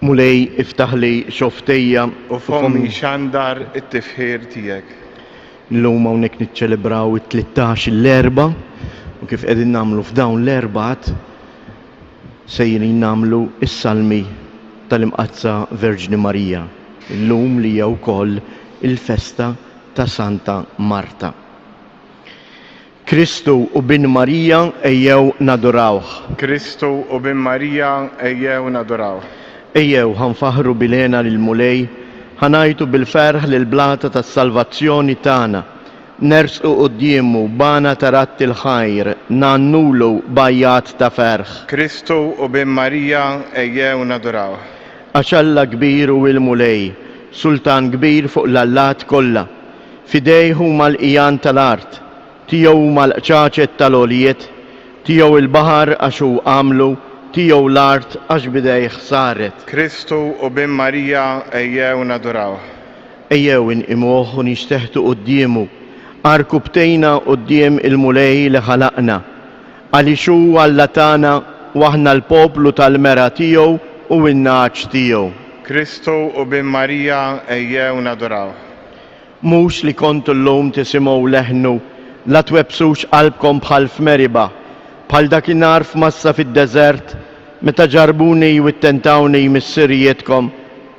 Mulej iftaħli xofftejja. U fommi jxandar it-tifħir tiegħek. Illum hawnhekk niċċelebraw it-tlittax il-Erbgħa u kif qegħdin nagħmlu f'dawn l-Erbgħat sejrin nagħmlu s-salmi tal-Imqaddsa Verġni Marija, illum li hija wkoll il-festa ta' Santa Marta. Kristu u Bin Marija ejjew nadurawh. Kristu u Bin Marija ejjew nadurawh. Ejjew ħa nfaħħru bil-hena lill-Mulej, ħa ngħajtu bil-ferħ lill-blata tas-salvazzjoni tagħna. Nersqu quddiemu b'għana ta' radd il-ħajr, ngħannulu b'għajjat ta' ferħ. Kristu u Bin Marija ejjew nadurawh. Għax Alla kbir hu l-Mulej, Sultan kbir fuq l-allat kollha. F'idejh huma l-qigħan tal-art, tiegħu huma l-qċaċet tal-għoljiet, tiegħu l-baħar għax hu għamlu, tiegħu l-art għax b'idejh saret. Kristu u Bin Marija ejjew nadurawh. Ejjew inqimuh u nixteħtu quddiemu, għarkupptejna quddiem il-Mulej li ħalaqna. Għaliex hu Alla tagħna u aħna l-poplu tal-mergħa tiegħu u n-nagħaġ tiegħu. Kristu u Bin Marija ejjew nadurawh. Mhux li kontu llum tisimgħu leħnu, la twebbsux qalbkom bħal f'Meriba, bħal dakinhar f'Massa fid-deżert, meta ġarrbuni u ttentawni missirijietkom,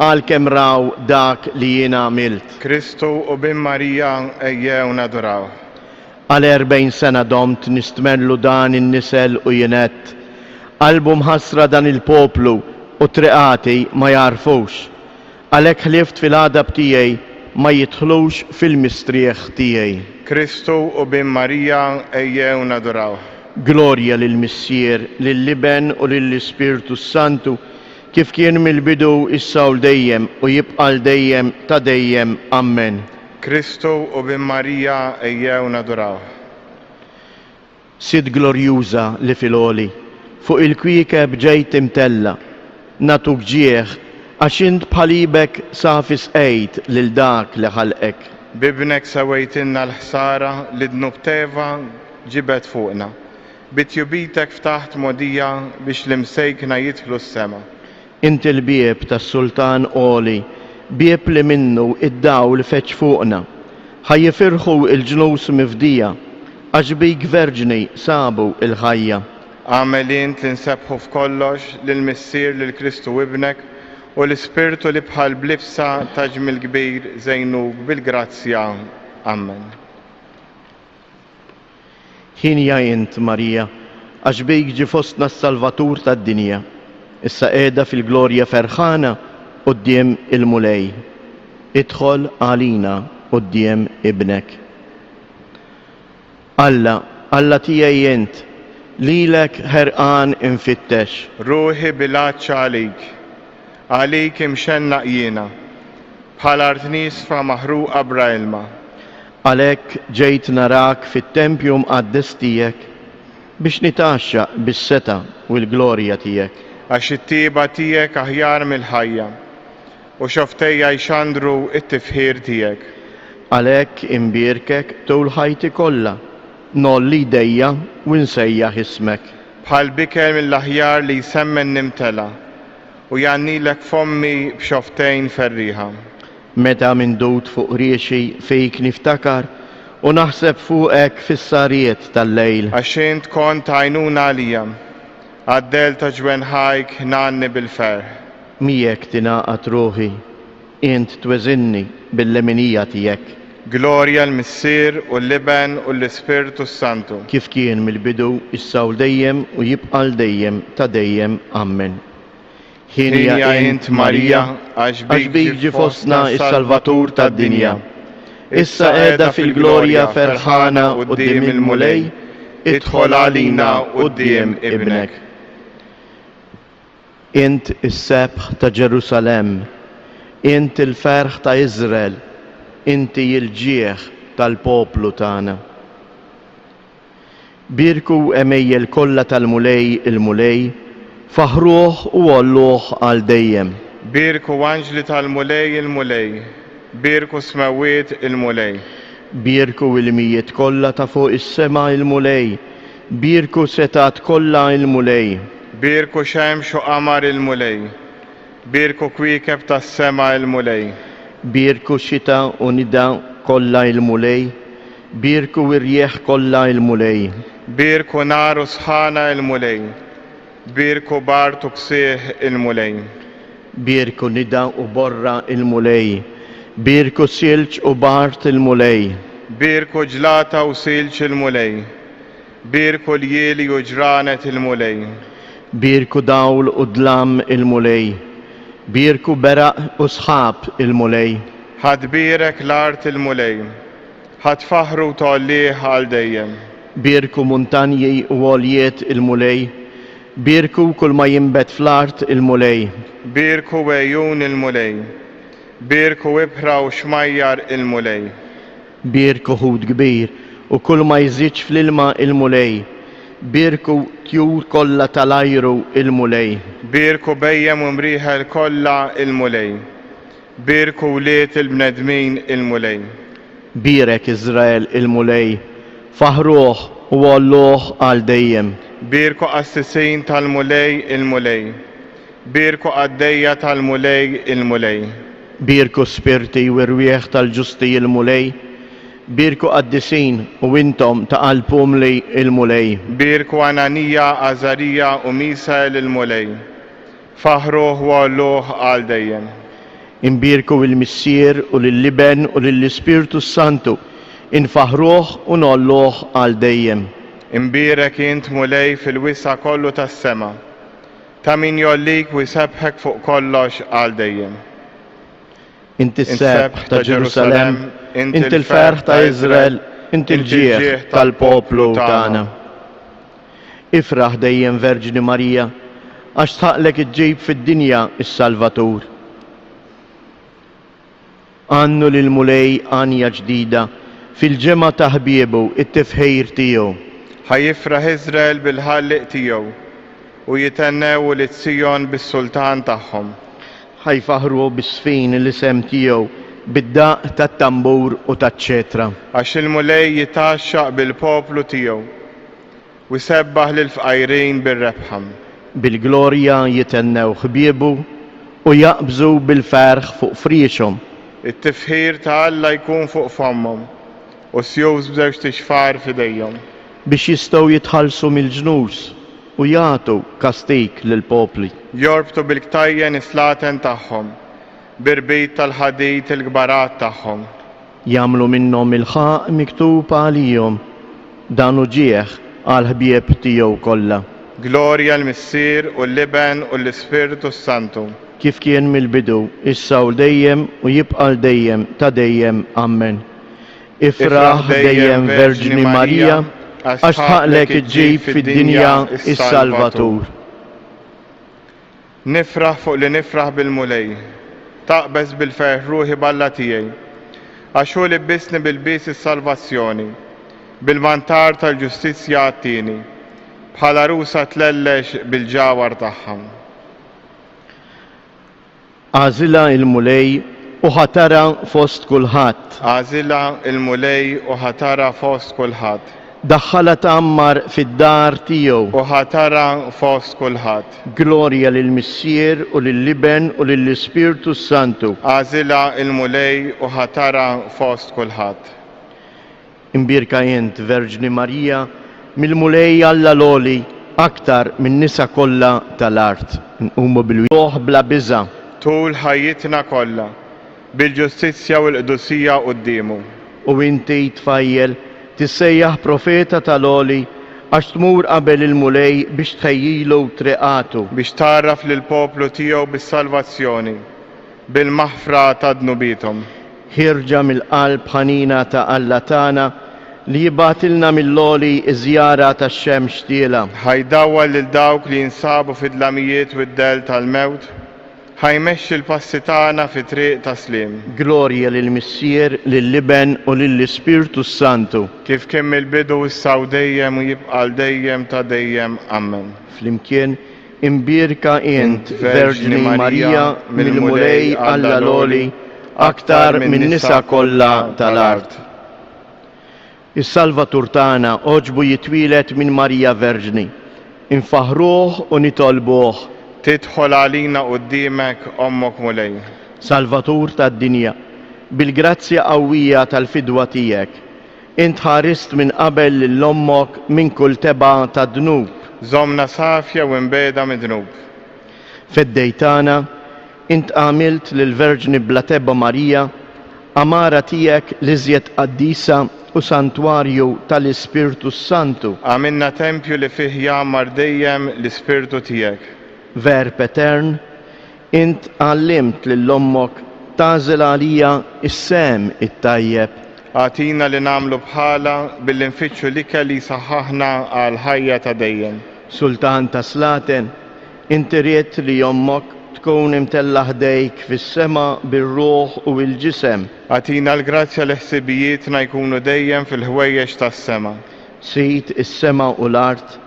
għalkemm raw dak li jien għamilt. Kristu u Bin Marija ejjew nadurawh. Għal 40 sena domt nistmerrlu dan in-nisel u jien għedt, Qalbu mħassra dan il-poplu u triqati ma jagħrfux. Għalhekk ħlift fil-għadab tiegħi, ma jidħlux fil-mistrieħ tiegħi. Kristu u Bin Marija ejjew nadurawh. Glorja lill-Missier, lill-Iben u lill-Ispirtu s-Santu, kif kien mill-bidu, issa u l-dejjem, u jibqa' għal dejjem ta' dejjem. Ammen. Kristu u Bin Marija ejjew nadurawh. Sid glorjuża li fil-għoli, fuq il-kwiekeb ġejt imtella', nagħtuk ġieħ, għax int bħal ibek safi sqejt lil dak li ħalqek. B'Ibnek sewwejtilna l-ħsara li dnub t'Eva ġibed fuqna. Bi tjubitek ftaħt mogħdija biex l-imsejkna jidħlu s-sema. Int il-bieb tas-Sultan għoli, bieb li minnu d-dawl feġġ fuqna. Ħa jifirħu l-ġnus mifdija, għax bik Verġni sabu l-ħajja. Agħmel int li nsebbħu f'kollox lill-Missier lil Kristu Ibnek u l-Ispirtu li bħal b'libsa ta' ġmiel kbir żejnuk bil-grazzja. Ammen. Hienja int, Marija, għax bik ġie fostna s-Salvatur tad-dinja. Issa qiegħda fil-glorja ferħana quddiem il-Mulej. Idħol għalina quddiem Ibnek. Alla, Alla tiegħi int, lilek ħerqan infittex. Ruħi bil-għatx għalik, għalik imxennaq jiena. Bħal art niesfa maħruqa bla ilma. Għalhekk ġejt narak fit-tempju mqaddes tiegħek, biex nitgħaxxaq bis-setgħa u l-glorja tiegħek. Għax it-tjieba tiegħek aħjar mill-ħajja, u xofftejja jxandru t-tifħir tiegħek. Għalhekk inbierkek tul ħajti kollha, ngħolli jdejja u nsejjaħ ismek. Bħal biker mill-aħjar li jsemmen nimtela'. U jgħannilek fommi b'xofftejn ferrieħa. Meta mindud fuq riexi fik niftakar u naħseb fuqek fis-sahriet tal-lejl. Għax int kont għajnuna għalija, għad-dell ta' ġwenħajk ngħanni bil-ferħ. Miegħek tingħaqad ruħi, int tweżinni bil-leminija tiegħek. Glorja l-Missier u l-Iben u l-Ispirtu s-Santu. Kif kien mill-bidu, issa u l-dejjem u jibqa' għal dejjem ta' dejjem. Ammen. Hienja int, Marija, għax bik ġie fostna s-Salvatur tad-dinja. Issa qiegħda fil-glorja ferħana quddiem il-Mulej, idħol għalina quddiem Ibnek. Int is-sebħ ta' Ġerusalemm, int il-ferħ ta' Iżrael, inti l-ġieħ tal-poplu tagħna. Bierku għemejjel kollha tal-Mulej il-Mulej, faħħruh u għolluh għal dejjem. Bierku anġli tal-Mulej il-Mulej, bierku smewwiet il-Mulej. Bierku ilmijiet kollha ta' fuq is-sema il-Mulej, bierku setgħat kollha il-Mulej. Bierku xemx u qamar il-Mulej. Bierku kwiekeb tas-sema il-Mulej. Bierku xita u nida kollha il-Mulej, bierku irjieħ kollha il-Mulej. Bierku nar u sħana il-Mulej, bierku bard u ksieħ il-Mulej. Bierku nida u borra il-Mulej, bierku silġ u bard il-Mulej. Bierku ġlata u silġ il-Mulej, Bierku ljieli u ġranet il-Mulej. Bierku dawl u dlam il-Mulej. Bierku beraq u sħab il-Mulej. Ħa tbierek l-art il-Mulej. Ħa tfaħħru u tgħollih għal dejjem. Bierku muntanji u għoljiet il-Mulej. Bierku kull ma jinbet fl-art il-Mulej. Bierku għejun il-Mulej. Bierku ibħra u xmajjar il-Mulej. Bierku ħut kbir u kull ma jżidx fl-ilma il-Mulej. Bierku tjur kollha tal-ajru il-Mulej. Bierku bhejjem u mrieħel kollha il-Mulej. Bierku wlied il-bnedmin il-Mulej. Bierek Iżrael il-Mulej, faħħruh u għolluh għal dejjem. Bierku qassisin tal-Mulej il-Mulej. Bierku qaddejja tal-Mulej il-Mulej. Bierku spirti u rwieħ tal-ġusti il-Mulej, bierku qaddisin u intom ta' qalb umli il-Mulej. Bierku Ananija, Għażarija u Misael il-Mulej, faħħruh u għolluh għal dejjem. Inbierku il-Missier u lill-Iben u lill-Ispirtu s-Santu, infaħħruh u ngħolluh għal dejjem. Imbierek int, Mulej, fil-wisa' kollu tas-sema. Ta' min jgħollik u jsebbħek fuq kollox għal dejjem. Inti s-sebħ ta' Ġerusalemm, inti l-ferħ ta' Iżrael, inti l-ġieħ tal-poplu tagħna. Ifraħ dejjem Verġni Marija, għax sħaqlek iġġib fid-dinja s-Salvatur. Għannu lill-Mulej għanja ġdida, fil-ġemgħa ta' ħbiebu t-tifħir tiegħu. Ħa jifraħ Iżrael bil-Ħallieq tiegħu, u jithennew ulied Sijon bis-Sultan tagħhom. Ħa jfaħħru biż-żfin l-isem tiegħu, bid-daqq tat-tambur u taċ-ċetra. Għax il-Mulej jitgħaxxaq bil-poplu tiegħu, U jsebbaħ lill-fqajrin bir-rebħa. Bil-glorja jithennew ħbiebu, u jaqbżu bil-ferħ fuq friexhom. It-tifħir ta' Alla jkun fuq fommhom, u sjus b'żewġt ixfar f'idejhom. Biex jistgħu jitħallsu mill-ġnus, u jagħtu kastig lill-popli. Jorbtu bil-ktajjen is-slaten tagħhom, bi rbit tal-ħadid il-kbarat tagħhom. Jagħmlu minnhom il-ħaqq miktub għalihom, dan hu ġieħ għall-ħbieb tiegħu kollha. Glorja l-Missier u l-Iben u l-Ispirtu s-Santu. Kif kien mill-bidu, issa u dejjem u jibqa' 'l dejjem ta' dejjem. Ammen. Ifraħ dejjem Verġni Marija, għax tħaqlek iġġib fid-dinja s-Salvatur. Nifraħ fuq li nifraħ bil-Mulej, taqbeż bil-ferħ ruħi b'Alla tiegħi, għax hu libbisni b'ilbies is-salvazzjoni, bil-mantar tal-ġustizzja għattieni, bħal għarusa tlellex bil-ġawhar tagħha. Għażilha l-Mulej u ħatarha fost kulħadd. Għażilha l-Mulej u ħatarha fost kulħadd. Daħħalha tgħammar fid-dar tiegħu. U ħatarha fost kulħadd. Glorja lill-Missier u lill-Iben u lill-Ispirtu s-Santu. Għażilha l-Mulej u ħatarha fost kulħadd. Imbierka int, Verġni Marija, mill-Mulej Alla l-Għoli, aktar min-nisa kollha tal-art. Nqumu bil-wieħ bla biża'. Tul ħajjitna kollha, bil-ġustizzja u l-qdusija quddiemu. U inti, tfajjel, tissejjaħ profeta tal-Għoli, għax tmur qabel il-Mulej biex tħejjilu triqatu. Biex tgħarraf lill-poplu tiegħu bis-salvazzjoni, bil-maħfra ta' dnubiethom. Ħierġa mill-qalb ħanina ta' Alla tagħna li jibgħatilna mill-għoli ż-żjara tax-xemx tielgħa. Ħa jdawwal lil dawk li jinsabu fid-dlamijiet u d-dell tal-mewt, ħa jmexxi l-passi tagħna fi triq ta' sliem. Glorja lill-Missier, lill-Iben u lill-Ispirtu s-Santu. Kif kien mill-bidu, issa u dejjem u jibqa' għal dejjem ta' dejjem. Ammen. Flimkien Imbierka int, Verġni Marija, mill-Mulej Alla l-Għoli, aktar min-nisa kollha tal-art. Is-Salvatur tagħna għoġbu jitwieled minn Marija Verġni. Infaħħruh u nitolbuh. Tidħol għalina quddiemek Ommok Mulej. Salvatur tad-dinja, bil-grazzja qawwija tal-fidwa tiegħek, int ħarist minn qabel lil Ommok minn kull tebgħa ta' dnub. Żommna safja u imbiegħda mid-dnub. Feddej tagħna, int għamilt lill-Verġni bla tebgħa Marija, għamara tiegħek l-iżjed qaddisa u santwarju tal-Ispirtu s-Santu. Agħmilna tempju li fih jgħammar dejjem l-Ispirtu tiegħek. Verb etern, int għallimt lil Ommok tagħżel għalija s-sehem it-tajjeb. Agħtina li nagħmlu bħalha billi nfittxu l-ikel li jsaħħaħna għall-ħajja ta' dejjem. Sultan ta' slaten, inti ridt li Ommok tkun imtellgħa ħdejk fis-sema bir-ruħ u l-ġisem. Agħtina l-grazzja li ħsibijietna jkunu dejjem fil-ħwejjeġ tas-sema. Sid is-sema u l-art,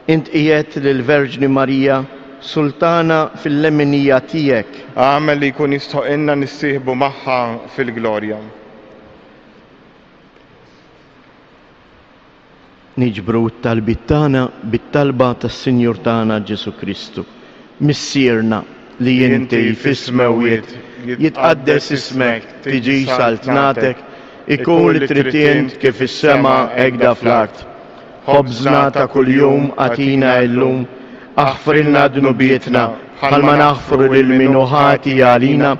int qiegħedt lill-Verġni Marija Sultana fil-leminija tiegħek. Agħmel li jkun jistħoqilna nissieħbu magħha fil-glorja. Niġbru t-talbiet tagħna bit-talba tas-Sinjur tagħna Ġesù Kristu. Missierna, li inti fis-smewwiet, jitqaddes ismek, tiġi saltnatek, ikun li trid int kif fis-sema hekk fl-art. Ħobżna ta' kuljum agħtina illum, aħfrilna dnubietna bħalma naħfru lil min hu ħati għalina,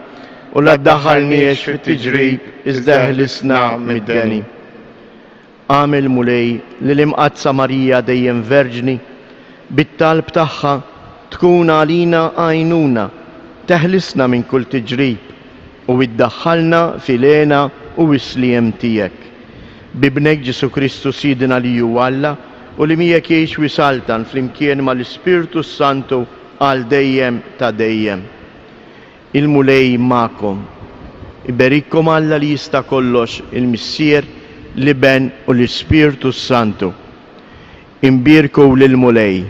u la ddaħħalniex fit-tiġrib iżda eħlisna mid-deni. Agħmel, Mulej, li l-Imqaddsa Marija dejjem Verġni, bit-talb tagħha tkun għalina għajnuna, teħlisna minn kull tiġrib u iddaħħalna fil-hena u s-sliem tiegħek. B'Ibnek Ġesù Kristu Sidna li hu Alla u li miegħek jgħix u jsaltan flimkien mal-Ispirtu s-Santu għal dejjem ta' dejjem. Il-Mulej magħkom. Iberikkom Alla li jista' kollox, il-Missier, l-Iben u l-Ispirtu s-Santu. Imbierku lill-Mulej.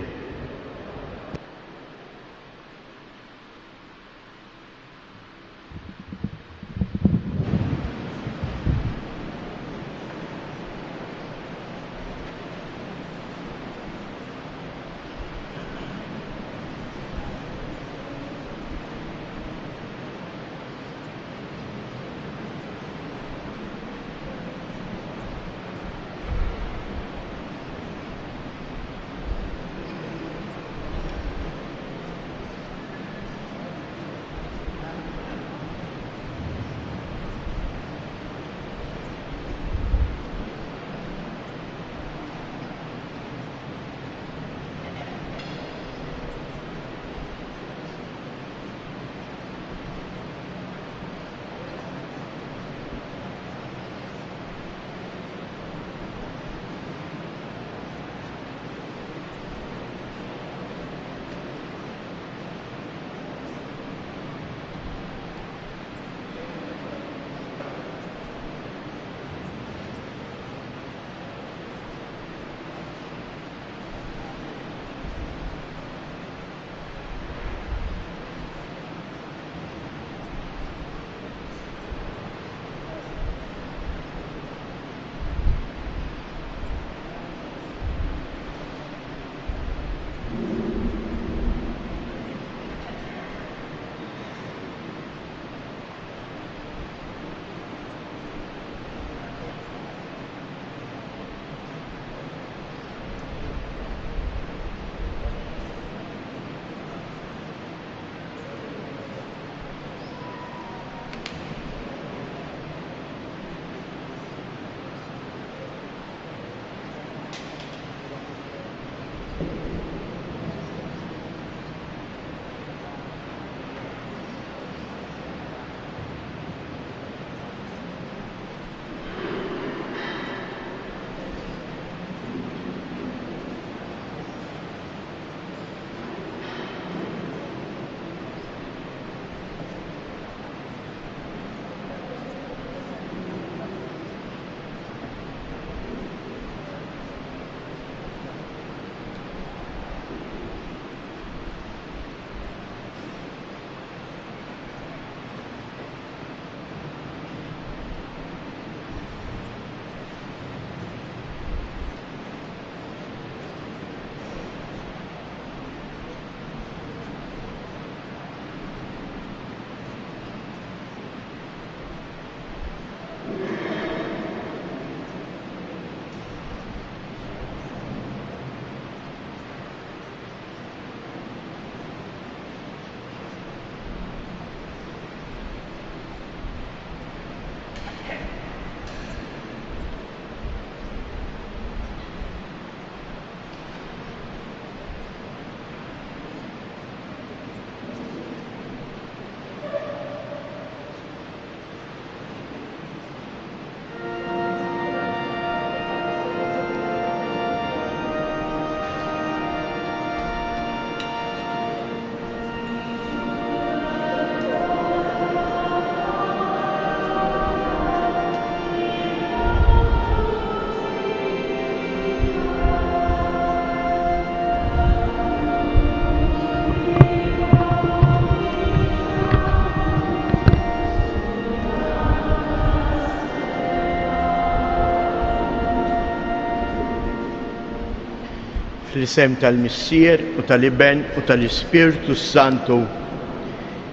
Fl-isem tal-Missier u tal-Iben u tal-Ispirtu s-Santu,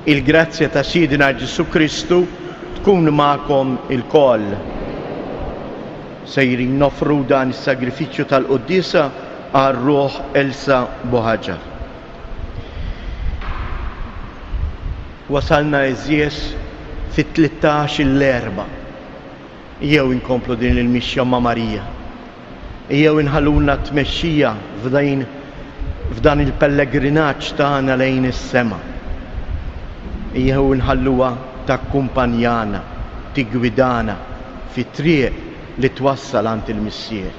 il-grazzja ta' Sidna Ġesù Kristu tkun magħkom ilkoll. Sejrin noffru dan is-sagrifiċċju tal-quddiesa għal ruħ Elsa Buhaġar. Wasalna għeżież fit-tlittax il-Erbgħa. Ejjew inkomplu din il-mixja ma' Marija. Ejjew inħallulna t-tmexxija f'din f'dan il-pellegrinaġġ tagħna lejn is-sema. Ejjew inħalluha takkumpanjana, tiggwidana fit-triq li twassal għand il-Missier.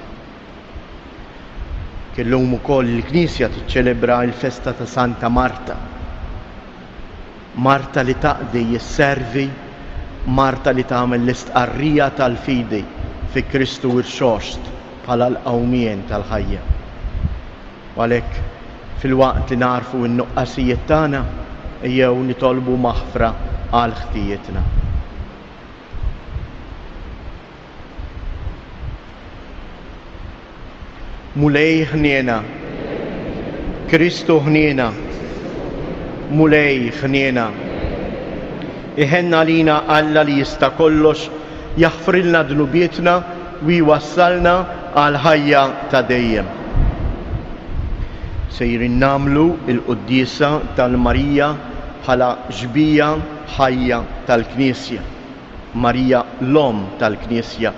Illum ukoll il-Knisja tiċċelebra l-festa ta' Santa Marta. Marta li taqdi, isservi, Marta li tagħmel l-istqarrija tal-fidi fi Kristu Rxoxt bħala l-qawmien tal-ħajja. U għalhekk, filwaqt li nagħrfu n-nuqqasijiet tagħna, ejjew nitolbu maħfra għal ħtijietna. Mulej ħniena. Kristu ħniena. Mulej ħniena. Iħenn għalina Alla li jista' kollox, jaħfrilna dnubietna u jwassalna għal ħajja ta' dejjem. Sejrin nagħmlu l-quddiesa tal-Marija bħala xbieha ħajja tal-Knisja. Marija l-Omm tal-Knisja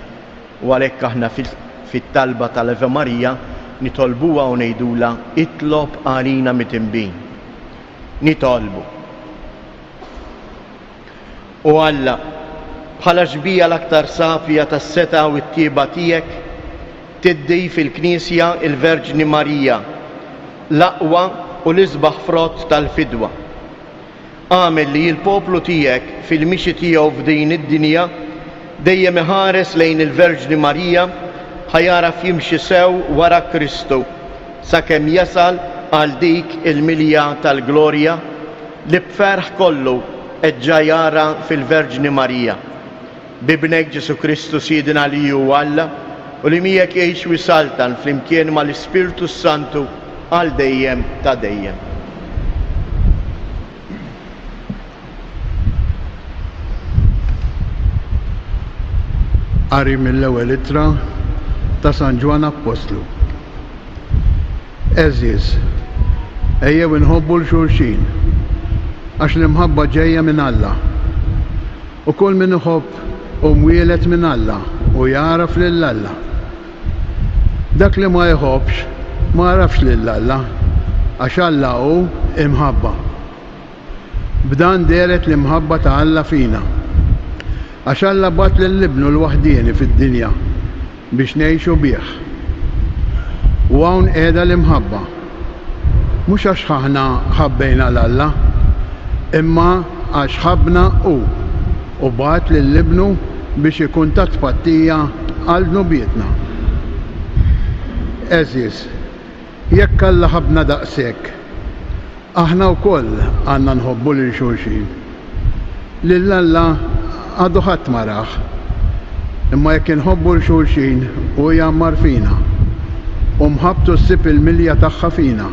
u għalhekk aħna fit-talba tal-Ave Maria nitolbuha u ngħidulha itlob għalina mitinbin. Nitolbu. O Alla, bħala xbieha l-aktar safja tas-setgħa u t-tjieba tiegħek, tiddi fil-Knisja il-Verġni Marija, l-aqwa u l-isbaħ frott tal-fidwa. Agħmel li l-poplu tiegħek fil-mixi tiegħu f'din id-dinja dejjem iħares lejn il-Verġni Marija ħa jagħraf jimxi sew wara Kristu sakemm jasal għal dik il-milja tal-glorja li b'ferħ kollu qed ġa jara fil-Verġni Marija. B'Ibnek Ġesù Kristu Sidna li hu Alla u li miegħek jgħix u jsaltan flimkien mal-Ispirtu s-Santu għal dejjem ta' dejjem. Qari mill-ewwel ittra ta' San Ġwann Appostlu. Għeżież, ejjew inħobbu 'l xulxin, għax l-imħabba ġejja minn Alla. U kull min iħobb hu mwieled minn Alla u jagħraf lil Alla. Dak li ma jħobbx ma għarafx lil Alla, għax Alla hu imħabba. B'dan dehret l-imħabba ta' Alla fina, għax Alla bagħat lil Ibnu l-waħdieni fid-dinja biex ngħixu bih. U hawn qiegħda l-imħabba, mhux għax aħna ħabbejna 'l Alla, imma għax ħabbna hu u bagħat lil Ibnu biex ikun ta' tpattija għal dnubietna. Għeżież, jekk Alla ħabbna daqshekk, Aħna wkoll għandna nħobbu lil xulxin. Lil Alla għadu ħadd ma rah. Imma jekk inħobbu 'l xulxin, hu jgħammar fina, u mħabbtu ssib il-milja tagħha fina.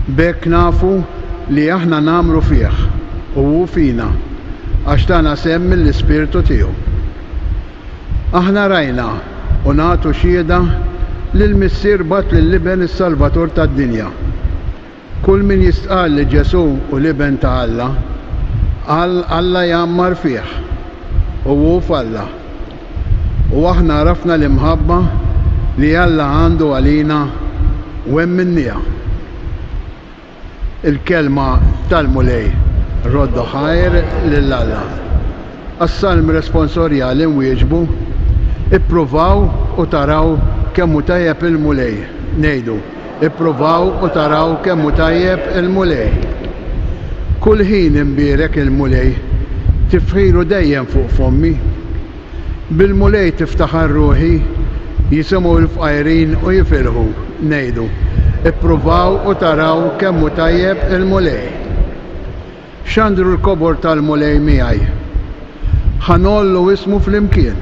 B'hekk nafu li aħna ngħammru fih u hu fina, għax tana sehem mill-Ispirtu tiegħu. Aħna rajna u nagħtu xhieda li l-Missier bagħat lill-Iben is-Salvatur tad-dinja. Kull min jistqarr li Ġesù hu l-Iben ta' Alla, Alla jgħammar fih u hu f'Alla. U aħna għarafna l-imħabba li Alla għandu għalina u emminniha. Il-kelma tal-Mulej. Roddu ħajr lil Alla. Għas-salm responsorjali nwieġbu, Ippruvaw u taraw kemm hu tajjeb il-Mulej. Ngħidu, Ippruvaw u taraw kemm hu tajjeb il-Mulej. Kull ħin inbierek il-Mulej, tifħiru dejjem fuq fommi. Bil-Mulej tiftaħar ruħi, jisimgħu l-fqajrin u jifirħu, ngħidu, Ippruvaw u taraw kemm hu tajjeb il-Mulej. Xandru l-kobor tal-Mulej miegħi. Ħa ngħollu ismu flimkien.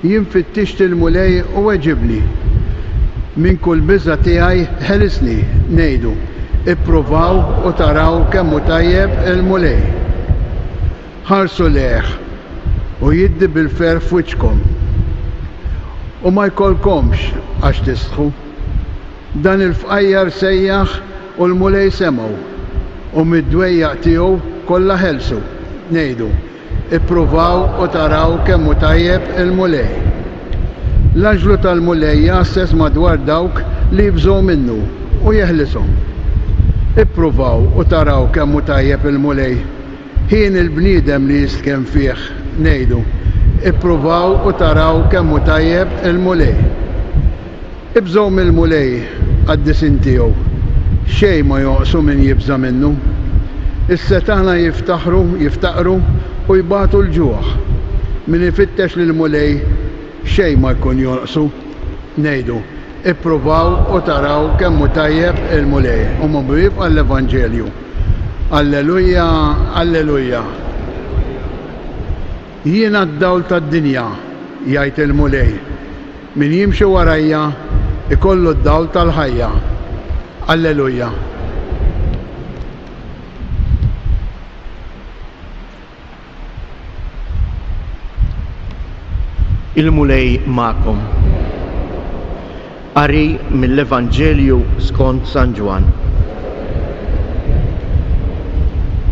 Jien fittixt il-Mulej u weġibni. Minn kull biża' tiegħi ħelisni, ngħidu, Ippruvaw u taraw kemm hu tajjeb il-Mulej. Ħarsu lejh u jiddi bil-ferħ f'wiċċkom, u ma jkollkomx għax tistħu. Dan il-fqajjar sejjaħ u l-Mulej semgħu, u mid-dwejjaq tiegħu kollha ħelsu. Ngħidu, Ippruvaw u taraw kemm hu tajjeb il-Mulej. L-anġlu tal-Mulej jgħasses madwar dawk li jibżgħu minnu u jeħlishom. Ippruvaw u taraw kemm hu tajjeb il-Mulej. Hieni l-bniedem li jistkenn fih, ngħidu, Ippruvaw u taraw kemm hu tajjeb il-Mulej. Ibżgħu mill-Mulej, qaddisin tiegħu, xejn ma jonqsu min jibża' minnu. Is-setgħana jiftaħru, jiftaqru u jbatu l-ġuħ. Min ifittex lill-Mulej, xejn ma jkun jonqsu. Ngħidu, Ippruvaw u taraw kemm hu tajjeb il-Mulej. U ma jibqa' l-Evanġelju. Alleluja, alleluja. Jiena d-dawl tad-dinja, jgħid il-Mulej. Min jimxi warajja jkollu d-dawl tal-ħajja. Alleluja. Il-Mulej magħkom. Qari mill-Evanġelju skont San Ġwann.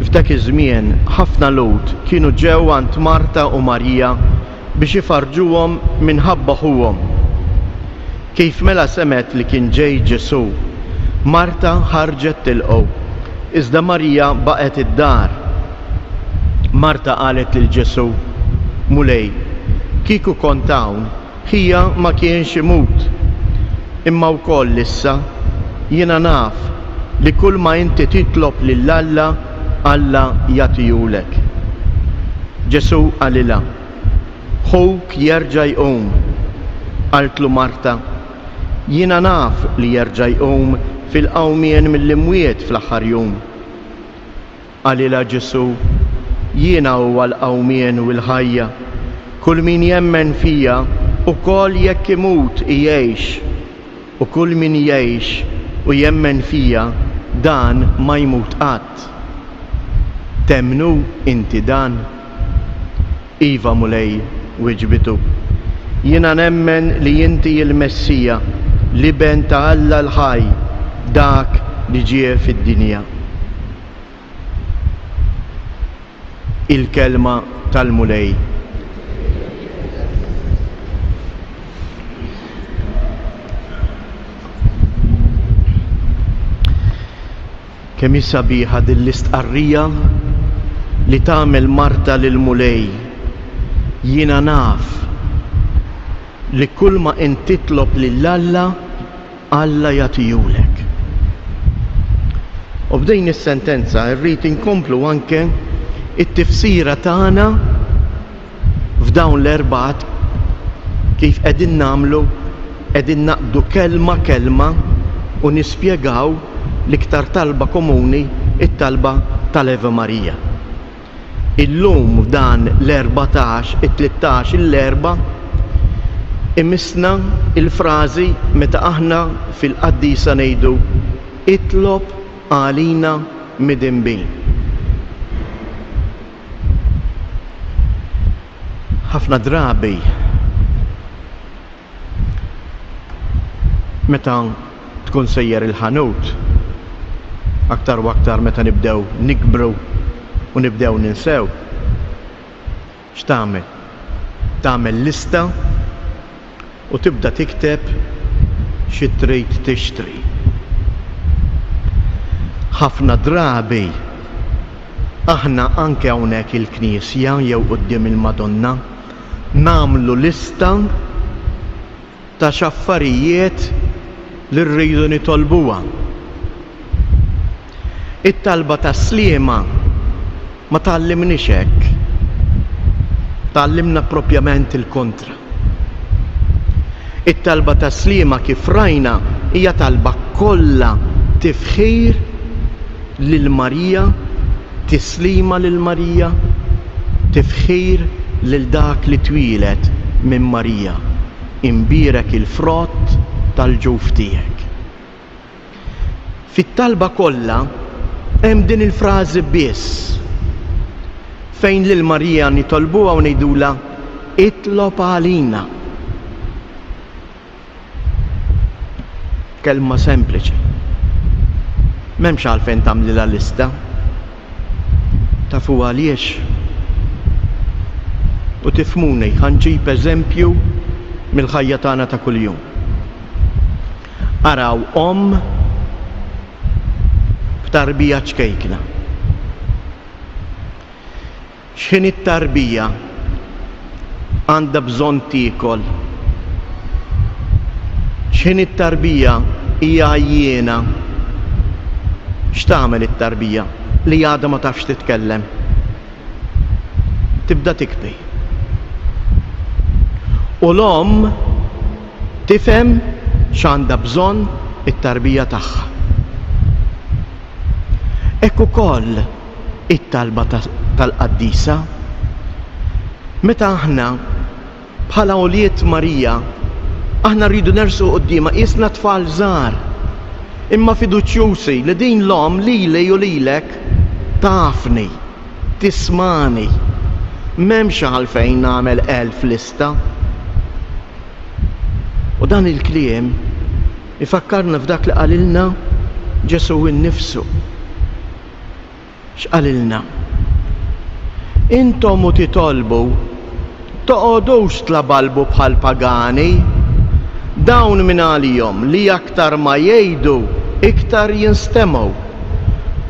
F'dak iż-żmien ħafna Lhud kienu ġew għand Marta u Marija biex ifarrġuhom minħabba ħuhom. Kif mela semgħet li kien ġej Ġesù, Marta ħarġet tilqgħu, iżda Marija baqgħet id-dar. Marta qalet lil Ġesù, Mulej, kieku kont hawn, ħija ma kienx imut. Imma wkoll issa, jiena naf li kulma inti titlob lil Alla, Alla jagħtihulek. Ġesù qalilha, Ħuk jerġa' jqum. Qaltlu Marta, Jiena naf li jerġa' jqum fil-qawmien mill-imwiet fl-aħħar jum. Qalilha Ġesù, Jiena huwa l-qawmien u l-ħajja. Kull min jemmen fija, ukoll jekk imut igħix. U kull min jgħix u jemmen fija, dan ma jmut qatt. Temmnu inti dan? Iva, Mulej, wiġbitu. Jiena nemmen li inti l-Messija, l-Iben ta' Alla l-ħaj, dak li ġie fid-dinja. Il-Kelma tal-Mulej. Kemm hi sabiħa din l-istqarrija li tagħmel Marta lill-Mulej, Jiena naf li kulma int titlob lil Alla, Alla jagħtihulek. U b'din is-sentenza rrid inkomplu anke it-tifsira tagħna F'dawn l-Erbgħat, kif qegħdin nagħmlu, qegħdin naqbdu kelma kelma u nispjegaw l-iktar talba komuni, it-talba tal-Ave Maria. Illum f'dan l-erbatax, it-tlittax il-Erbgħa, imissna l-frażi meta aħna fil-qaddisa ngħidu, Itlob għalina midinbin. Ħafna drabi meta tkun sejjer il-ħanut, aktar u aktar meta nibdew nikbru u nibdew ninsew, x'tagħmel? Tagħmel lista u tibda tikteb xi trid tixtri. Ħafna drabi aħna anke hawnhekk il-knisja jew quddiem il-Madonna nagħmlu lista ta' x'affarijiet li rridu nitolbuha. It-talba tas-Sliema ma tgħallimniex hekk. Tgħallimna propjament il-kontra. It-talba tas-Sliema kif rajna hija talba kollha tifħir lil Marija, tislima lil Marija, tifħir lil dak li twieled minn Marija. Imbierek il-frott. tal-ġuf tiegħek. Fit-talba kollha hemm din il-frażi biss fejn lil Marija nitolbuha u ngħidulha itlob għalina. Kelma sempliċi. M'hemmx għalfejn tagħmlilha lista. Tafu għaliex? U tifhmuni, ħa nġib eżempju mill-ħajja tagħna ta' kuljum. Araw omm b'tarbija ċkejkna. X'ħin it-tarbija għandha bżonn tiekol? X'ħin it-tarbija hija għajjiena? X'tagħmel it-tarbija li għadha ma tafx titkellem? Tibda tikbi. U l-omm tifhem x'għandha bżonn it-tarbija tagħha. Hekk ukoll it-talba tal-qaddisa. Meta aħna bħala ulied Marija, aħna rridu nersqu quddiemha qisna tfal żgħar, imma fiduċjużi li din l-omm lili u lilek tafni, tismagħni. M'hemmx għalfejn nagħmel elf lista. U dan il-kliem ifakkarna f'dak li qalilna Ġesù innifsu. X'qalilna? Intom u titolbu, toqogħdux tlabalbu bħall-pagani. Dawn min għalihom li aktar ma jgħidu iktar jinstemgħu.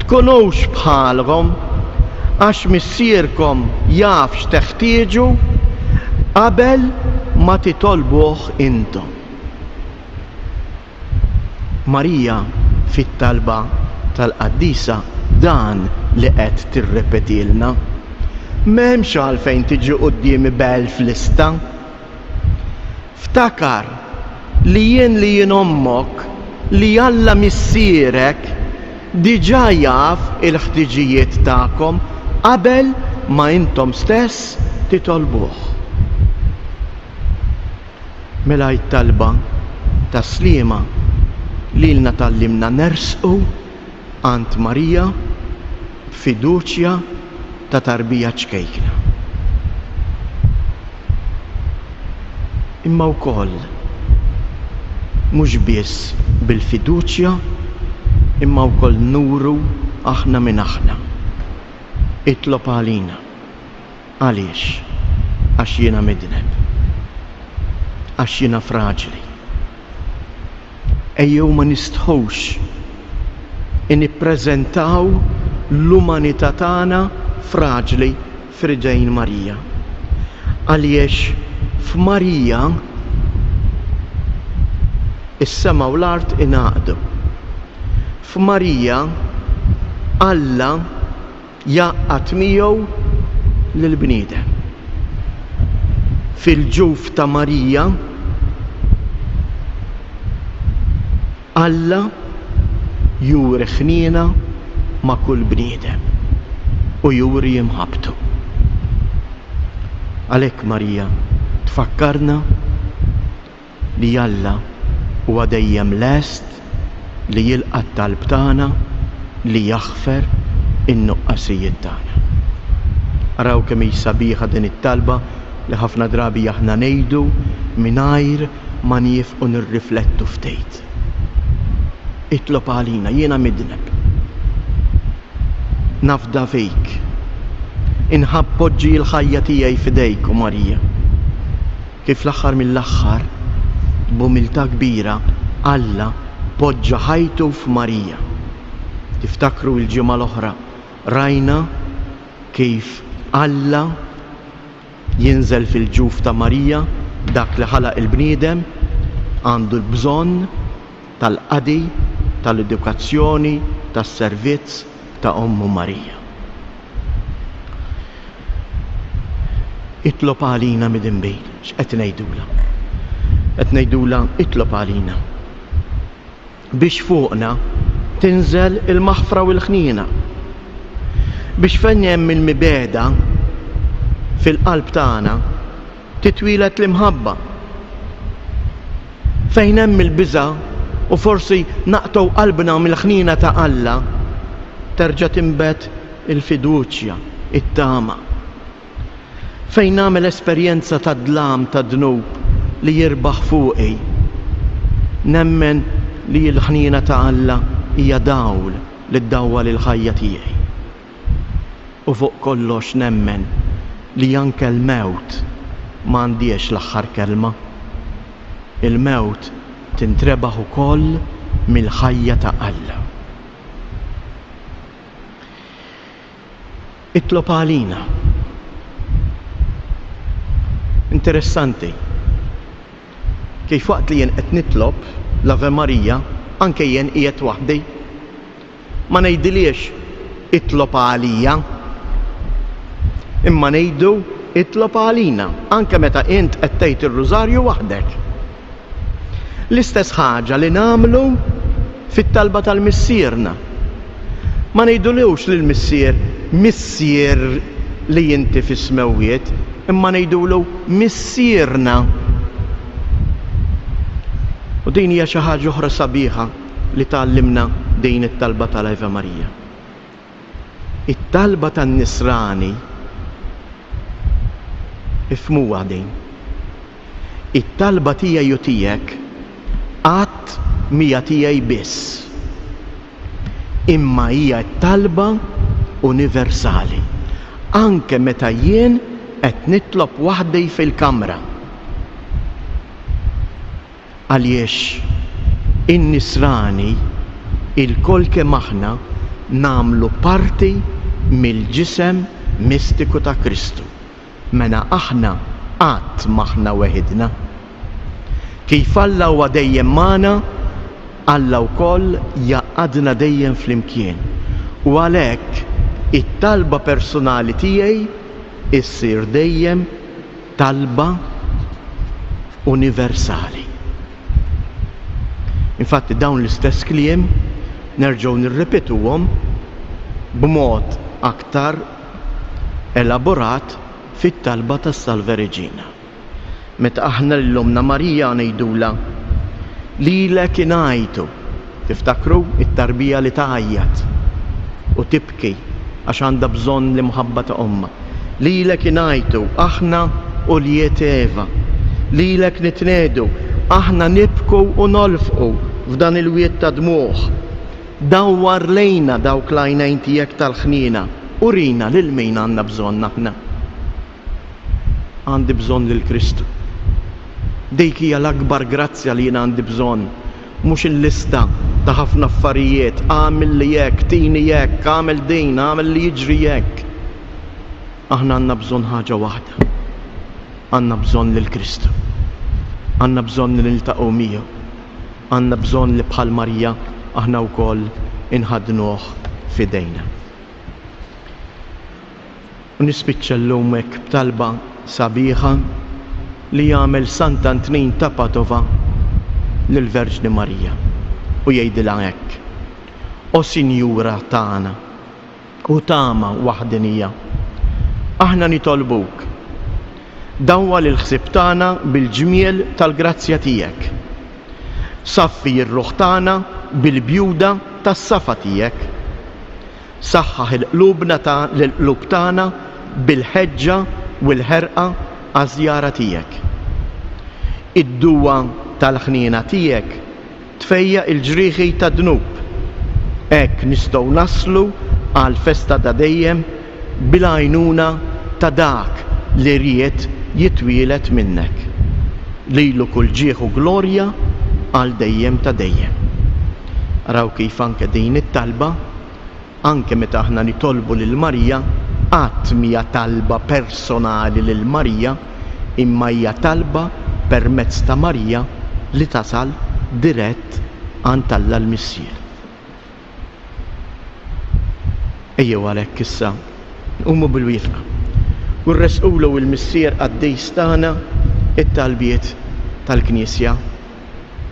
Tkunux bħalhom, għax Missierkom jaf x'teħtieġu qabel ma titolbuh intom. Marija fit-talba tal-qaddisa dan li qed tirrepetilna. M'hemmx għalfejn tiġi quddiemi b'elf lista. Ftakar li jien li jien ommok, li Alla Missierek diġà jaf il-ħtiġijiet tagħkom qabel ma intom stess titolbuh. Mela t-talba tas-Sliema lilna tgħallimna nersqu għand Marija b'fiduċja ta' tarbija ċkejkna. Imma wkoll mhux biss bil-fiduċja imma wkoll nuru aħna min aħna. Itlob għalina. Għaliex? Għax jiena midneb. Għax jiena fraġli. Ejjew ma nistħux nippreżentaw l-umanità tagħna fraġli f'ridejn Marija. Għaliex f'Marija is-sema u l-art ingħaqdu. F'Marija Alla jgħaqqad miegħu lill-bniedem. Fil-ġuf ta' Marija, Alla juri ħniena ma' kull bniedem u juri imħabbtu. Għalhekk Marija tfakkarna li Alla huwa dejjem lest li jilqa' t-talb tagħna li jaħfer in-nuqqasijiet tagħna. Araw kemm hi sabiħa din it-talba li ħafna drabi aħna ngħidu mingħajr ma niefqu nirriflettu ftit. Itlob għalina, jiena midneb. Nafda fik. Inħabb poġġi l-ħajja tiegħi f'idejk, o Marija. Kif fl-aħħar mill-aħħar, b'umiltà kbira, Alla poġġa ħajtu f'Marija. Tiftakru l-ġimgħa l-oħra rajna kif Alla jinżel fil-ġuf ta' Marija, dak li ħalaq il-bniedem, għandu l-bżonn tal-qadi, tal-edukazzjoni, tas-servizz ta' ommu Marija. Itlob għalina midinbin. X'qed ngħidulha? Qed ngħidulha itlob għalina. Biex fuqna tinżel il-maħfra u l-ħniena. Biex fejn hemm il-mibegħda fil-qalb tagħna titwieled l-imħabba. Fejn hemm il-biża' u forsi naqtgħu qalbna mill-ħniena ta' Alla, terġa' tinbet il-fiduċja, it-tama. Fejn nagħmel esperjenza tad-dlam tad-dnub li jirbaħ fuqi, nemmen li l-ħniena ta' Alla hija dawl li ddawwal il-ħajja tiegħi. U fuq kollox nemmen li anke l-mewt ma għandhiex l-aħħar kelma. Il-mewt tintrebaħ ukoll mill-ħajja ta' Alla. Itlob għalina. Interessanti kif waqt li jien qed nitlob l-Ave Maria anke jien qiegħed waħdi. Ma ngħidilhiex itlob għalija. Imma ngħidu itlob għalina anke meta int qed tgħid ir-rużarju waħdek. L-istess ħaġa li nagħmlu fit-talba tal-Missierna. Ma ngħidulux lill-Missier Missier li inti fis-smewwiet, imma ngħidulu Missierna. U din hija xi ħaġa oħra sabiħa li tgħallimna din it-talba tal-Ave Maria. It-talba tan-Nisrani, ifhmuha din, it-talba tiegħi u tiegħek qatt mhija tiegħi biss, imma hija t-talba universali, anke meta jien qed nitlob waħdi fil-kamra. Għaliex in-Nisrani, ilkoll kemm aħna, nagħmlu parti mill-Ġisem Mistiku ta' Kristu. Mela aħna qatt m'aħna weħidna. Kif Alla huwa dejjem magħna, Alla wkoll jgħaqqadna dejjem flimkien. U għalhekk it-talba personali tiegħi ssir dejjem talba universali. Infatti dawn l-istess kliem nerġgħu nirrepetuhom b'mod aktar elaborat fit-talba tas-Salve Regina. Meta aħna lil Ommna Marija ngħidulha lilek ingħajtu, tiftakru it-tarbija li tgħajjat u tibki għax għandha bżonn l-imħabba ta' ommha. Lilek ingħajtu, aħna ulied Eva. Lilek nitniegħdu, aħna nibku u nolfqu f'dan il-wied ta' dmugħ. Dawwar lejna dawk l-għajnejn tiegħek tal-ħniena, urina lil min għandna bżonn aħna. Għandi bżonn lil Kristu. Dik hija l-akbar grazzja li jien għandi bżonn, mhux il-lista ta' ħafna affarijiet, agħmilli hekk, tini hekk, agħmel din, agħmel li jiġri hekk. Aħna għandna bżonn ħaġa waħda. Għandna bżonn lil Kristu. Għandna bżonn li niltaqgħu miegħu. Għandna bżonn li bħal Marija aħna wkoll inħaddnuh f'idejna. U nispiċċa llum hekk b'talba sabiħa li jagħmel Sant'Antnin ta' Padova lill-Verġni Marija u jgħidilha hekk, O Sinjura tagħna u tama waħdinija, aħna nitolbuk, dawwal il-ħsieb tagħna bil-ġmiel tal-grazzja tiegħek. Saffi r-ruħ tagħna bil-bjuda tas-safa tiegħek. Saħħaħ il-qlubna ta' l-qlub tagħna bil-ħeġġa u l-ħerqa għaż-żjara tiegħek. Id-duwa tal-ħniena tiegħek tfejjaq il-ġrieħi tad-dnub. Hekk nistgħu naslu għall-festa ta' dejjem bil-għajnuna ta' dak li ried jitwieled minnek. Lilu kull ġieħ u glorja għal dejjem ta' dejjem. Araw kif anke din it-talba, anke meta aħna nitolbu lil Marija, qatt m'hija talba personali lil Marija, imma hija talba permezz ta' Marija li tasal dirett għand Alla l-Missier. Ejjew għalhekk issa nqumu bil-wieqfa u nressqulu il-Missier qaddis tagħna it-talbiet tal-Knisja,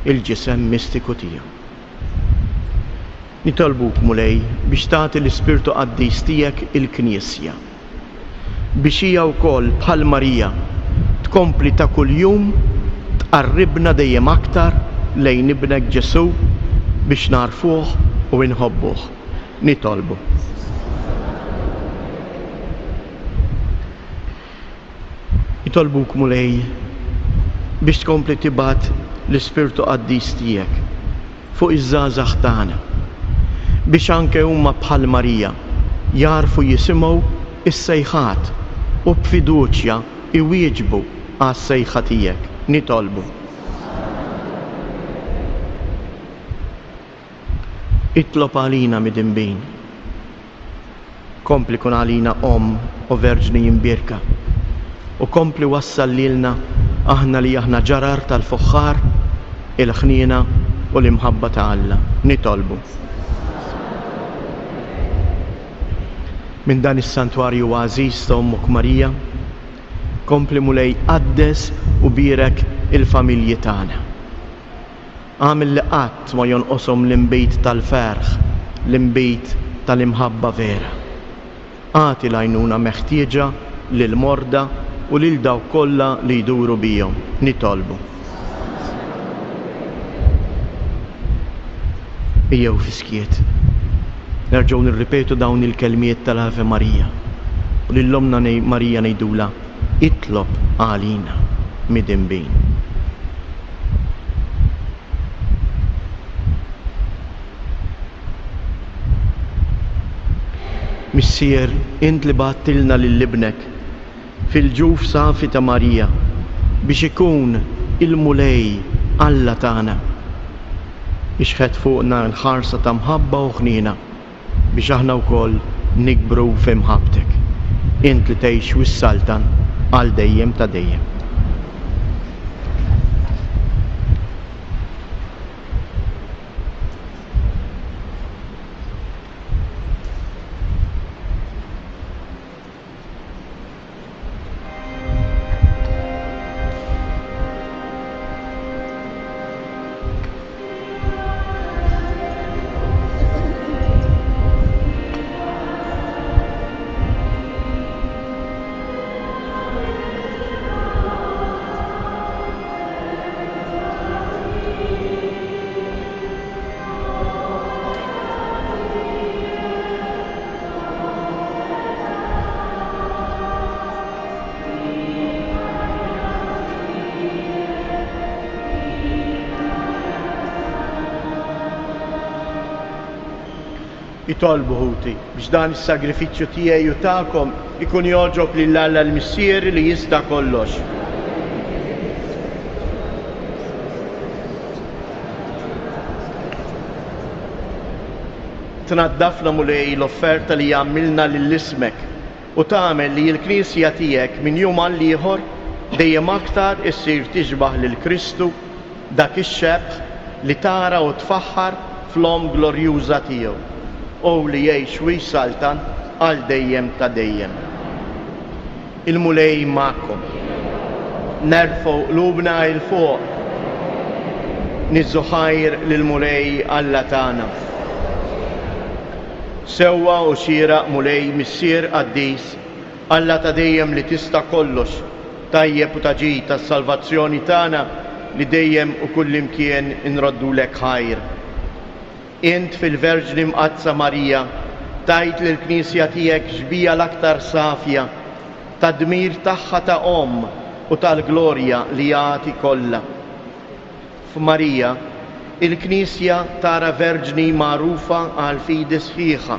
il-ġisem mistiku tiegħu. Nitolbuk, Mulej, biex tagħti l-Ispirtu Qaddis tiegħek il-Knisja, biex hija wkoll bħal Marija tkompli ta' kuljum tqarribna dejjem aktar lejn Ibnek Ġesù biex nagħrfuh u nħobbuh. Nitolbu. Nitolbuk Mulej biex tkompli tibgħat l-Ispirtu Qaddis tiegħek fuq iż-żgħażagħ tagħna biex anke huma bħal Marija jagħrfu jisimgħu s-sejħat u b'fiduċja iwieġbu għas-sejħa tiegħek. Nitolbu. Itlob għalina midinbin. Kompli kun għalina Omm o Verġni Imbierka, u kompli wassal lilna aħna li aħna ġarar tal-fuħħar, il-ħniena u l-imħabba ta' Alla. Nitolbu. Minn dan is-santwarju għażiż ta' Ommok Marija, kompli Mulej qaddes u bierek il-familji tagħna. Agħmel li qatt ma jonqoshom l-inbid tal-ferħ, l-inbid tal-imħabba vera. Agħti l-għajnuna meħtieġa lill-morda u lil dawk kollha li jduru bihom. Nitolbu. Ejjew fis-skiet nerġgħu nirripetu dawn il-kelmiet tal-Ave Maria u lil Ommna Marija ngħidulha, Itlob għalina midinbin. Missier, int li bgħattilna lil Ibnek fil-ġuf safi ta' Marija biex ikun il-Mulej Alla tagħna. Ixħet fuqna l-ħarsa ta' mħabba u ħniena biex aħna wkoll nikbru fi mħabbtek, int li tgħix u ssaltan għal dejjem ta' dejjem. Itolbu ħuti biex dan is-sagrifiċċju tiegħi u tagħkom ikun jogħġob lil Alla l-Missier li jista' kollox. Tnaddafna Mulej l-offerta li għamilna lil ismek u tagħmel li l-Knisja tiegħek minn jum għal ieħor dejjem aktar issir tixbah lil Kristu, dak ix-xebh li tara u tfaħħar fl-Omm glorjuża tiegħu, hu li jgħix u jsaltan għal dejjem ta' dejjem. Il-Mulej magħkom. Nerfgħu qlubna 'l fuq. Niżżu ħajr lill-Mulej Alla tagħna. Sewwa u xieraq Mulej Missier qaddis, Alla ta' dejjem li tista' kollox, tajjeb u ta' ġid għas-salvazzjoni tagħna li dejjem u kullimkien inroddulek ħajr. Int fil-Verġni Mqaddsa Marija tajt lill-Knisja tiegħek xbieha l-aktar safja tad-dmir tagħha ta' omm u tal-glorja li għad ikollha. F'Marija, il-Knisja tara Verġni magħrufa għall-fidi sħiħa.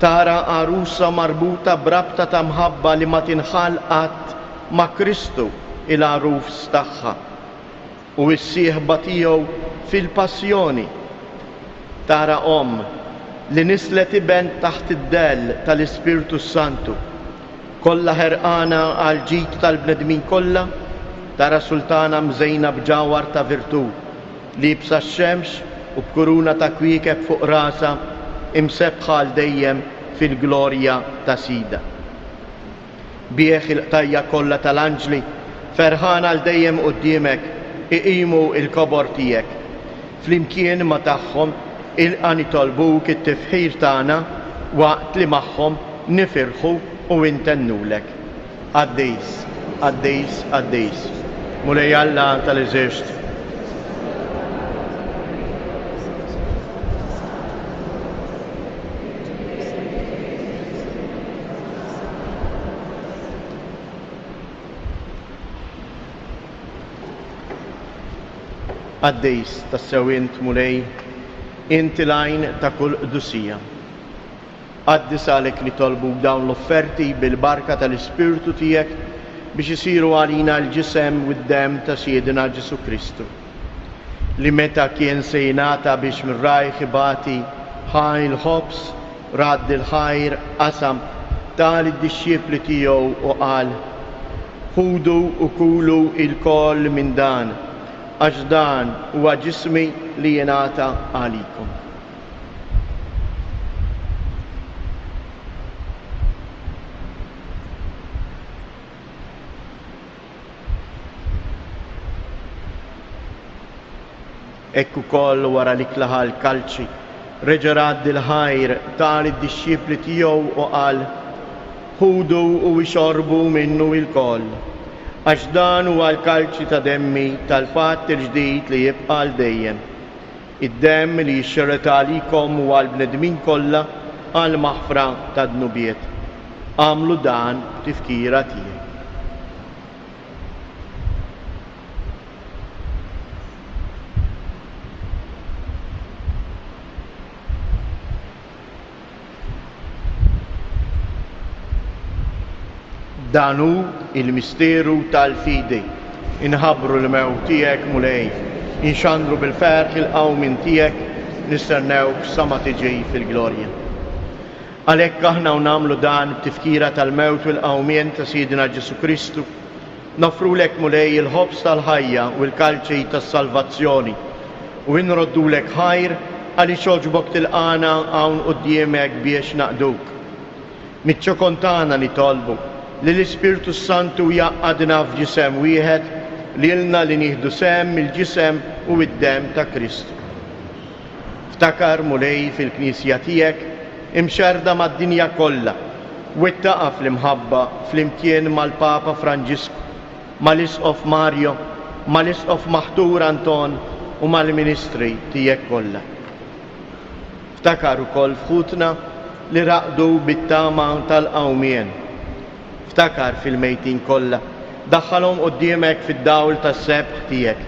Tara għarusa marbuta b'rabta ta' mħabba li ma tinħall qatt ma' Kristu, il-Għarus tagħha. u s-sieħba tiegħu fil-passjoni. Tara omm li nisslet iben taħt id-dell tal-Ispirtu s-Santu, kollha ħerqana għall-ġid tal-bnedmin kollha, tara sultana mżejna b'ġawhar ta' virtù, liebsa x-xemx u b'kuruna ta' kwiekeb fuq rasha, imsebbħa għal dejjem fil-glorja ta' Sidha. Bih il-qtajja' kollha tal-anġli, ferħana għal dejjem quddiemek, iqimu l-kobor tiegħek. Flimkien ma' tagħhom, ilqa' nitolbuk it-tifħir tagħna waqt li magħhom nifirħu u ntennulek. Qaddis, qaddis, qaddis, Mulej Alla tal-eżerċti. Qaddis tassew int, Mulej, int il-għajn ta' kull qdusija. Qaddis għalhekk nitolbuk dawn l-offerti bil-barka tal-Ispirtu tiegħek biex isiru għalina l-ġisem u d-demm ta' Sidna Ġesù Kristu, li meta kien se jingħata biex minn rajh ibati, ħa l-ħobż, radd il-ħajr, qasam, ta lid-dixxipli tiegħu u qal, Ħudu u kulu ilkoll minn dan, għax dan huwa ġismi li jingħata għalikom. Hekk ukoll wara li klaħa l-kalċi, reġa' radd il-ħajr, ta lid-dixxipli tiegħu u qal, Ħudu u ixorbu minnu ilkoll, għax dan huwa l-kalċi ta' demmi tal-patt il-ġdid li jibqa' għal dejjem, id-demm li jixxerred għalikom u għall-bnedmin kollha għall-maħfra tad-dnubiet. Agħmlu dan b'tifkira tiegħi. Dan hu l-misteru tal-fidi. Inħabbru l-mewt tiegħek, Mulej, inxandru bil-ferħ il-qawmien tiegħek, nistennewk sa ma tiġi fil-glorja. Għalhekk aħna u nagħmlu dan b'tifkira tal-mewt u l-qawmien ta' Sidna Ġesù Kristu, Noffrulek, Mulej, il-ħobż tal-ħajja u l-kalċi tas-salvazzjoni, u inroddulek ħajr għaliex għoġbok tilqagħna hawn quddiemek biex naqduk. Miċ-ċokon tagħna nitolbu li l-Ispirtu s-Santu jgħaqqadna f'ġisem wieħed lilna li nieħdu sehem mill-ġisem u d-demm ta' Kristu. Ftakar, Mulej, fil-Knisja tiegħek imxerrda mad-dinja kollha, wettaqha fl-imħabba flimkien mal-Papa Franġisku, mal-Isqof Mario, mal-Isqof Maħtur Anton u mal-ministri tiegħek kollha. Ftakar ukoll f'ħutna li raqdu bit-tama tal-qawmien. Ftakar fil-mejtin kollha, daħħalhom quddiemek fid-dawl tas-sebħ tiegħek.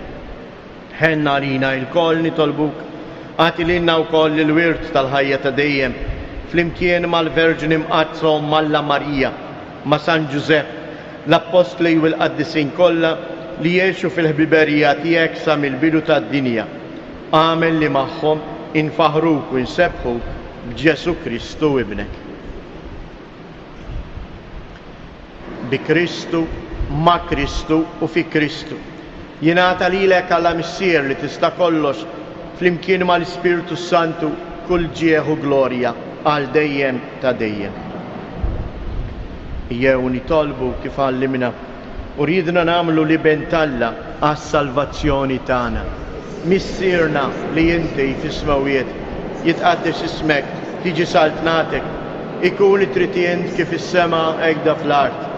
Ħenn għalina ilkoll nitolbuk, agħti lilna wkoll il-wirt tal-ħajja ta' dejjem, flimkien mal-Verġni Mqaddsa Omm Alla Marija, ma' San Ġużepp, l-Appostli u l-qaddisin kollha li għexu fil-ħbiberija tiegħek sa mill-bidu tad-dinja. Agħmel li magħhom infaħħruk u nsebbħuk b'Ġesù Kristu Ibnek. Bi Kristu, ma' Kristu u fi Kristu. Jingħata lilek Alla Missier li tista' kollox, flimkien mal-Ispirtu s-Santu, kull ġieħ u glorja għal dejjem ta' dejjem. Ejjew nitolbu kif għallimna u riedna nagħmlu l-Iben t'Alla għas-salvazzjoni tagħna. Missierna li inti fis-smewwiet, jitqaddes ismek, tiġi saltnatek, ikun li trid int kif fis-sema hekda fl-art.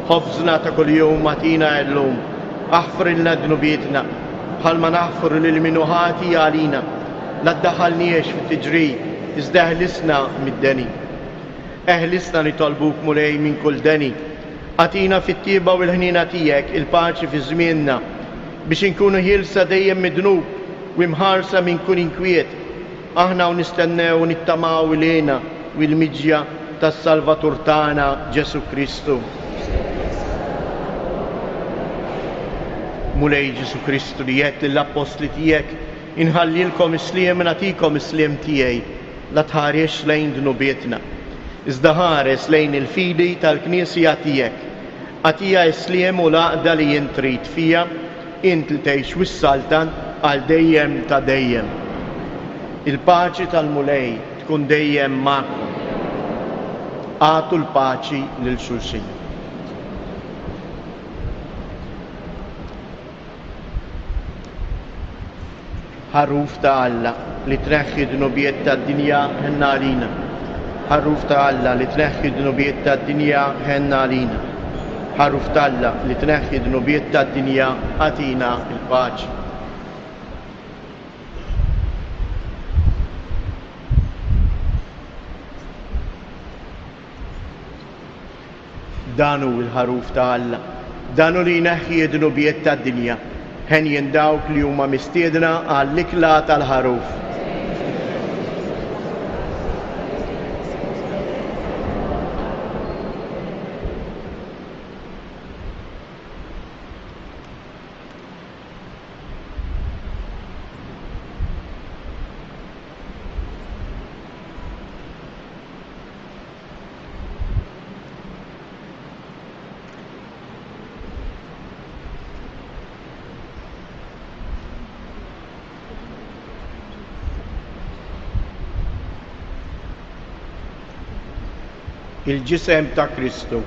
Ħobżna ta' kuljum agħtina llum. Aħfrilna dnubietna, bħalma naħfru lil min hu ħati għalina. La ddaħħalniex fit-tiġrib, iżda eħlisna mid-deni. Eħlisna nitolbuk, Mulej, minn kull deni. Agħtina fit-tjieba u l-ħniena tiegħek il-paċi fi żmienna, biex inkunu ħielsa dejjem mid-dnub u imħarsa minn kull inkwiet, aħna u nistennew u nittamaw il-hena u l-miġja tas-Salvatur tagħna Ġesù Kristu. Mulej Ġesù Kristu li għedt lill-appostli tiegħek, Inħallilkom is-sliem, nagħtikom is-sliem tiegħi. La tħaresx lejn dnubietna, iżda ħares lejn il-fidi tal-Knisja tiegħek. Agħtiha s-sliem u l-għaqda li int trid fiha, int li tgħix u ssaltan għal dejjem ta' dejjem. Il-paċi tal-Mulej tkun dejjem magħkom. Agħtu l-paċi lil xulxin. Ħaruf ta' Alla, li tneħħi d-dnubiet tad-dinja, ħenn għalina. Ħaruf ta' Alla, li tneħħi d-dnubiet tad-dinja, ħenn għalina. Ħaruf t'Alla, li tneħħi d-dnubiet tad-dinja, agħtina l-paċi. Dan hu l-Ħaruf ta' Alla, dan hu li jneħħi d-dnubiet tad-dinja. Henjin dawk li huma mistiedna għall-ikla tal-Ħaruf. Il-ġisem ta' Kristu.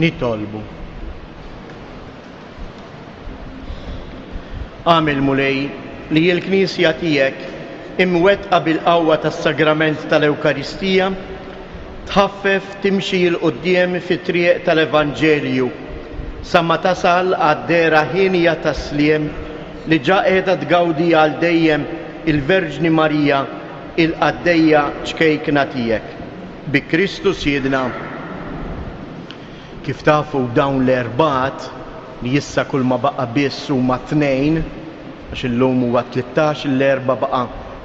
Nitolbu. Agħmel, Mulej, li l-Knisja tiegħek, imwettqa bil-qawwa tas-Sagrament tal-Ewkaristija, tħaffef timxi 'l quddiem fit-triq tal-Evanġelju sa ma tasal għad-dehra hienja tas-sliem li ġa qiegħda tgawdi għal dejjem il-Verġni Marija, il-qaddejja ċkejkna tiegħek. Bi Kristu Sidna. Kif tafu dawn l-erbgħat, li issa kull ma baqa' biss huma tnejn, għax illum huwa t-tlittax il-Erbgħa baqa'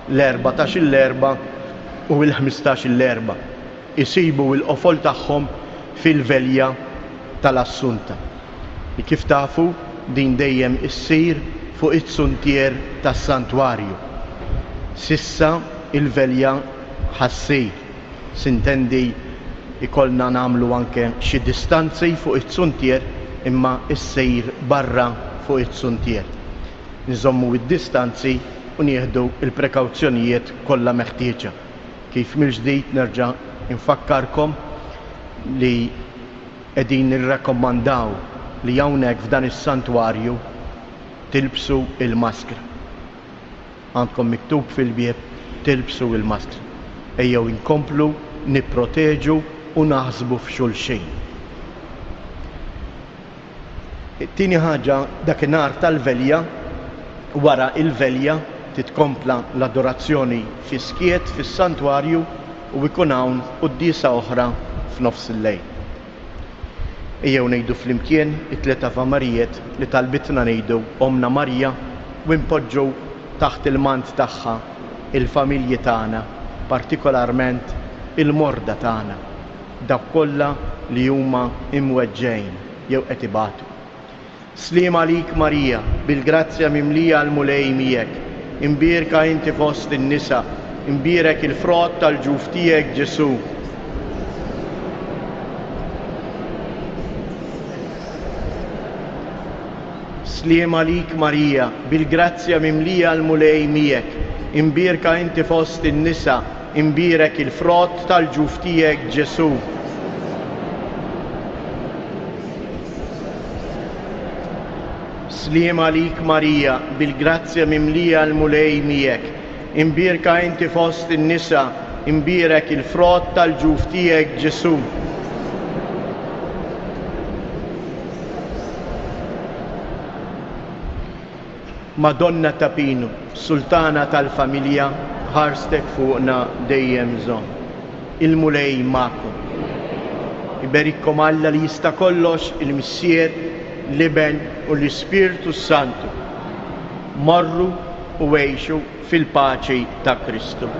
l-erbatax il-Erbgħa u l-ħmistax il-Erbgħa, isibu l-qofol tagħhom fil-velja tal-Assunta, li kif tafu din dejjem issir fuq iz-zuntier tas-Santwarju. S'issa il-velja ħa ssir. Sintendi jkollna nagħmlu anke xi distanzi fuq iz-zuntier imma ssir barra fuq iz-zuntier. Nżommu d-distanzi u nieħdu l-prekawzjonijiet kollha meħtieġa. Kif mill-ġdid nerġa' nfakkarkom li qegħdin nirrakkomandaw li hawnhekk f'dan is-santwarju tilbsu l-maskra. Għandkom miktub fil-bieb tilbsu l-maskra. Ejjew inkomplu nipproteġu u naħsbu f'xulxin. It-tieni ħaġa, dakinhar tal-velja, wara il-velja titkompla l-adorazzjoni fis-skiet fis-santwarju u jkun hawn quddiesa oħra f'nofs il-lejl. Ejjew ngħidu flimkien it-tliet Ave Marijiet li talbitna ngħidu Ommna Marija u npoġġu taħt il-mant tagħha il-familji tagħna, partikolarment il-morda tagħna, dawk kollha li huma imweġġgħin jew qed ibatu. Sliem għalik Marija, bil-grazzja mimlija l-Mulej miegħek. Imbierka inti fost in-nisa, imbierek il-frott tal-ġuf tiegħek Ġesù. Sliem għalik Marija, bil-grazzja mimlija l-Mulej miegħek. Imbierka inti fost in-nisa, Imbierek il-frott tal-ġuf tiegħek, Ġesù. Sliem għalik Marija, bil-grazzja mimlija l-Mulej miegħek. Imbierka inti fost in-nisa, imbierek il-frott tal-ġuf tiegħek, Ġesù. Madonna ta' Pinu, Sultana tal-familja, ħarstek fuqna dejjem żomm. Il-Mulej magħkom. Iberikkom Alla li jista' kollox, il-Missier, l-Iben u l-Ispirtu s-Santu. Morru u għixu fil-paċi ta' Kristu.